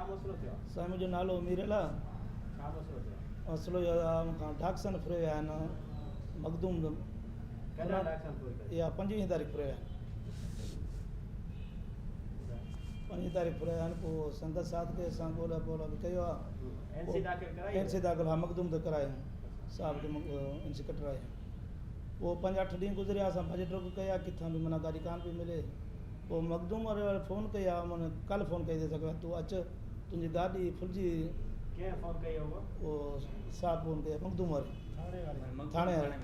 مسئلو ٿيو آ؟ سائين منهنجو نالو ميرل آ. ڇا مسئلو ٿيو آ؟ مسئلو اهو آ مون کان ڊاڪسن ڦري ويا آهن مخدوم. ڪڏهن ڊاڪسن ڦري ڪئي؟ اها پنجويهين تاريخ ڦري ويا آهن. پنجويهين تاريخ ڦري ويا آهن پوء سنگت ساٿ کي اسان ڳولا پولا به ڪيو آ. اين سي داخل ڪرائي؟ اين سي داخل ها مخدوم تي ڪرائي صاحب کي اين سي ڪٽرائي. پوء پنج اٺ ڏينهن گذريا اسان ڀڄ ڊڪ ڪئي آ ڪٿان به معنيٰ گاڏي ڪانه پئي ملي. پوء مخدوم واري واري فون ڪئي آ مون ڪالهه فون ڪئي اٿس تون اچ تنهنجي گاڏي ڦلجي. ڪنهن فون ڪئي هو؟ اهو صاحب فون ڪئي آ مخدوم واري ٿاڻي واري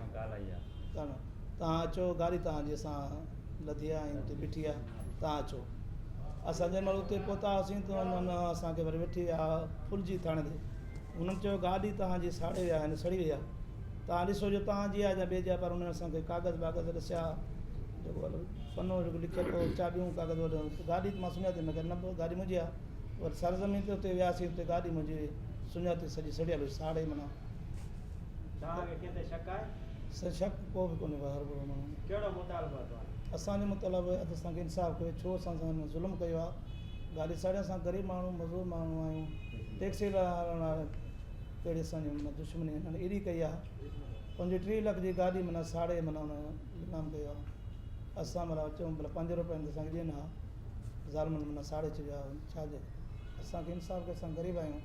ٿاڻي توهان اچو گاڏي توهان جي اسان لڌي آ ۽ اتي بيٺي آ توهان اچو. اسان جنهن مهل اتي پهتا هئاسين ته انهن اسان کي وري وٺي ويا ڦلجي ٿاڻي تي. انهن چيو گاڏي توهان جي ساڙي ويا آهن سڙي وئي آ. توهان ڏسو جو توهان جي آهي يا ٻئي جي آهي پر انهن اسان کي ڪاغذ باغذ ڏسيا جيڪو پنو جيڪو لکيل هو چاٻيون ڪاغذ وڏو گاڏي ته مان سڃاتي مگر نه گاڏي منهنجي آهي وري سرزمين تي اتي وياسين اتي گاڏي منهنجي سڃاتي سڄي سڙيل هئي ساڙي معنيٰ. توهان کي ڪنهن تي شڪ آهي؟ سر شڪ ڪو به ڪونهي هر برو ماڻهو. ڪهڙو مطالبو آهي توهان جو؟ اسان جو مطالبو آهي ته اسان کي انصاف کپي ڇو اسان سان ظلم ڪيو آهي گاڏي ساڙي اسان غريب ماڻهو مزور ماڻهو آهيون ٽيڪسي هلائڻ وارا ڪهڙي اسان جي معنيٰ دشمني هنن ايڏي ڪئي آهي 35 لک جي گاڏي معنيٰ ساڙي معنيٰ ان نيلام ڪيو آهي اسان معنيٰ چئون ڀلا پنج روپيا آهن ته اسان کي ڏين ها ظالمن معنيٰ ساڙي ڇڏيو آهي ڇا جي اسان کي انصاف کي اسان غريب آهيون.